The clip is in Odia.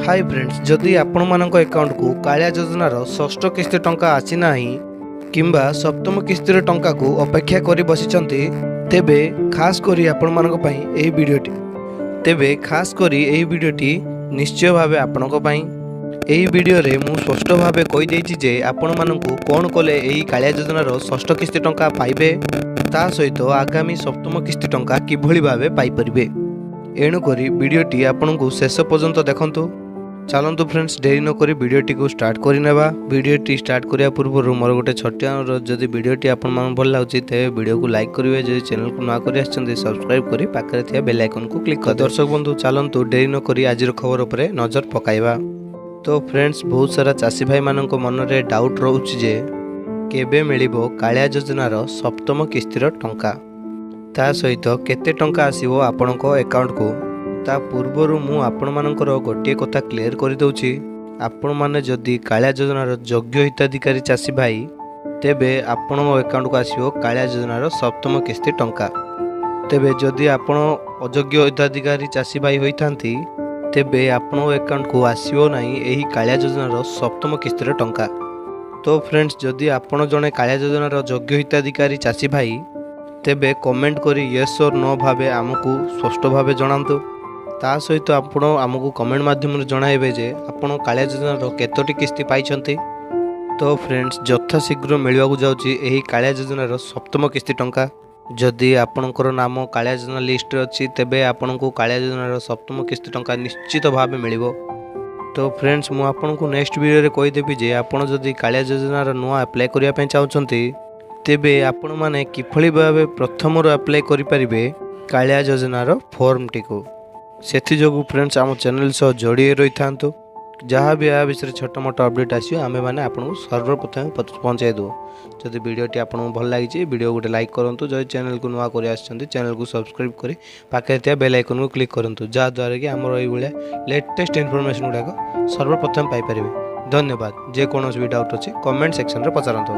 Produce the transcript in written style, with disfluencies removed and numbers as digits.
ହାଇ ଫ୍ରେଣ୍ଡସ୍, ଯଦି ଆପଣମାନଙ୍କ ଆକାଉଣ୍ଟକୁ କାଳିଆ ଯୋଜନାର ଷଷ୍ଠ କିସ୍ତି ଟଙ୍କା ଆସିନାହିଁ କିମ୍ବା ସପ୍ତମ କିସ୍ତିର ଟଙ୍କାକୁ ଅପେକ୍ଷା କରି ବସିଛନ୍ତି, ତେବେ ଖାସ୍ କରି ଆପଣମାନଙ୍କ ପାଇଁ ଏହି ଭିଡ଼ିଓଟି, ତେବେ ଖାସ୍ କରି ଏହି ଭିଡ଼ିଓଟି ନିଶ୍ଚୟ ଭାବେ ଆପଣଙ୍କ ପାଇଁ। ଏହି ଭିଡ଼ିଓରେ ମୁଁ ସ୍ପଷ୍ଟ ଭାବେ କହିଦେଇଛି ଯେ ଆପଣମାନଙ୍କୁ କ'ଣ କଲେ ଏହି କାଳିଆ ଯୋଜନାର ଷଷ୍ଠ କିସ୍ତି ଟଙ୍କା ପାଇବେ, ତା ସହିତ ଆଗାମୀ ସପ୍ତମ କିସ୍ତି ଟଙ୍କା କିଭଳି ଭାବେ ପାଇପାରିବେ। ଏଣୁକରି ଭିଡ଼ିଓଟି ଆପଣଙ୍କୁ ଶେଷ ପର୍ଯ୍ୟନ୍ତ ଦେଖନ୍ତୁ। ଚାଲନ୍ତୁ ଫ୍ରେଣ୍ଡସ୍, ଡେରି ନକରି ଭିଡ଼ିଓଟିକୁ ଷ୍ଟାର୍ଟ କରିନେବା। ଭିଡ଼ିଓଟି ଷ୍ଟାର୍ଟ କରିବା ପୂର୍ବରୁ ମୋର ଗୋଟେ ଛୋଟିଆ ଅନୁରୋଧ, ଯଦି ଭିଡ଼ିଓଟି ଆପଣମାନଙ୍କୁ ଭଲ ଲାଗୁଛି, ତେବେ ଭିଡ଼ିଓକୁ ଲାଇକ୍ କରିବେ। ଯଦି ଚ୍ୟାନେଲକୁ ନୂଆ କରି ଆସିଛନ୍ତି, ସବସ୍କ୍ରାଇବ୍ କରି ପାଖରେ ଥିବା ବେଲ୍ ଆଇକନ୍କୁ କ୍ଲିକ୍ କରି। ଦର୍ଶକ ବନ୍ଧୁ, ଚାଲନ୍ତୁ ଡେରି ନକରି ଆଜିର ଖବର ଉପରେ ନଜର ପକାଇବା। ତ ଫ୍ରେଣ୍ଡସ୍, ବହୁତ ସାରା ଚାଷୀ ଭାଇମାନଙ୍କ ମନରେ ଡାଉଟ୍ ରହୁଛି ଯେ କେବେ ମିଳିବ କାଳିଆ ଯୋଜନାର ସପ୍ତମ କିସ୍ତିର ଟଙ୍କା, ତା ସହିତ କେତେ ଟଙ୍କା ଆସିବ ଆପଣଙ୍କ ଆକାଉଣ୍ଟକୁ। ତା ପୂର୍ବରୁ ମୁଁ ଆପଣମାନଙ୍କର ଗୋଟିଏ କଥା କ୍ଲିୟର କରିଦେଉଛି। ଆପଣମାନେ ଯଦି କାଳିଆ ଯୋଜନାର ଯୋଗ୍ୟ ହିତାଧିକାରୀ ଚାଷୀ ଭାଇ, ତେବେ ଆପଣଙ୍କ ଆକାଉଣ୍ଟକୁ ଆସିବ କାଳିଆ ଯୋଜନାର ସପ୍ତମ କିସ୍ତି ଟଙ୍କା। ତେବେ ଯଦି ଆପଣ ଅଯୋଗ୍ୟ ହିତାଧିକାରୀ ଚାଷୀ ଭାଇ ହୋଇଥାନ୍ତି, ତେବେ ଆପଣଙ୍କ ଆକାଉଣ୍ଟକୁ ଆସିବ ନାହିଁ ଏହି କାଳିଆ ଯୋଜନାର ସପ୍ତମ କିସ୍ତିର ଟଙ୍କା। ତ ଫ୍ରେଣ୍ଡସ୍, ଯଦି ଆପଣ ଜଣେ କାଳିଆ ଯୋଜନାର ଯୋଗ୍ୟ ହିତାଧିକାରୀ ଚାଷୀ ଭାଇ, ତେବେ କମେଣ୍ଟ କରି ୟେସ୍ ଅର୍ ନୋ ଭାବେ ଆମକୁ ସ୍ପଷ୍ଟ ଭାବେ ଜଣାନ୍ତୁ। ତା ସହିତ ଆପଣ ଆମକୁ କମେଣ୍ଟ ମାଧ୍ୟମରେ ଜଣାଇବେ ଯେ ଆପଣ କାଳିଆ ଯୋଜନାର କେତୋଟି କିସ୍ତି ପାଇଛନ୍ତି। ତ ଫ୍ରେଣ୍ଡସ୍, ଯଥାଶୀଘ୍ର ମିଳିବାକୁ ଯାଉଛି ଏହି କାଳିଆ ଯୋଜନାର ସପ୍ତମ କିସ୍ତି ଟଙ୍କା। ଯଦି ଆପଣଙ୍କର ନାମ କାଳିଆ ଯୋଜନା ଲିଷ୍ଟରେ ଅଛି, ତେବେ ଆପଣଙ୍କୁ କାଳିଆ ଯୋଜନାର ସପ୍ତମ କିସ୍ତି ଟଙ୍କା ନିଶ୍ଚିତ ଭାବେ ମିଳିବ। ତ ଫ୍ରେଣ୍ଡସ୍, ମୁଁ ଆପଣଙ୍କୁ ନେକ୍ସଟ ଭିଡ଼ିଓରେ କହିଦେବି ଯେ ଆପଣ ଯଦି କାଳିଆ ଯୋଜନାର ନୂଆ ଆପ୍ଲାଏ କରିବା ପାଇଁ ଚାହୁଁଛନ୍ତି, ତେବେ ଆପଣମାନେ କିଭଳି ଭାବେ ପ୍ରଥମରୁ ଆପ୍ଲାଏ କରିପାରିବେ କାଳିଆ ଯୋଜନାର ଫର୍ମଟିକୁ। ସେଥିଯୋଗୁଁ ଫ୍ରେଣ୍ଡସ୍, ଆମ ଚ୍ୟାନେଲ୍ ସହ ଯୋଡ଼ି ହୋଇ ରହିଥାନ୍ତୁ। ଯାହା ବି ଏହା ବିଷୟରେ ଛୋଟ ମୋଟ ଅପଡ଼େଟ୍ ଆସିବ, ଆମେମାନେ ଆପଣଙ୍କୁ ସର୍ବପ୍ରଥମେ ପହଞ୍ଚାଇ ଦେବୁ। ଯଦି ଭିଡ଼ିଓଟି ଆପଣଙ୍କୁ ଭଲ ଲାଗିଛି, ଭିଡ଼ିଓ ଗୋଟେ ଲାଇକ୍ କରନ୍ତୁ। ଯଦି ଚ୍ୟାନେଲକୁ ନୂଆ କରି ଆସିଛନ୍ତି, ଚ୍ୟାନେଲକୁ ସବସ୍କ୍ରାଇବ୍ କରି ପାଖରେ ଥିବା ବେଲ୍ ଆଇକନ୍କୁ କ୍ଲିକ୍ କରନ୍ତୁ, ଯାହାଦ୍ୱାରା କି ଆମର ଏଇଭଳିଆ ଲେଟେଷ୍ଟ ଇନଫର୍ମେସନ୍ ଗୁଡ଼ାକ ସର୍ବପ୍ରଥମେ ପାଇପାରିବେ। ଧନ୍ୟବାଦ। ଯେକୌଣସି ବି ଡାଉଟ୍ ଅଛି, କମେଣ୍ଟ ସେକ୍ସନରେ ପଚାରନ୍ତୁ।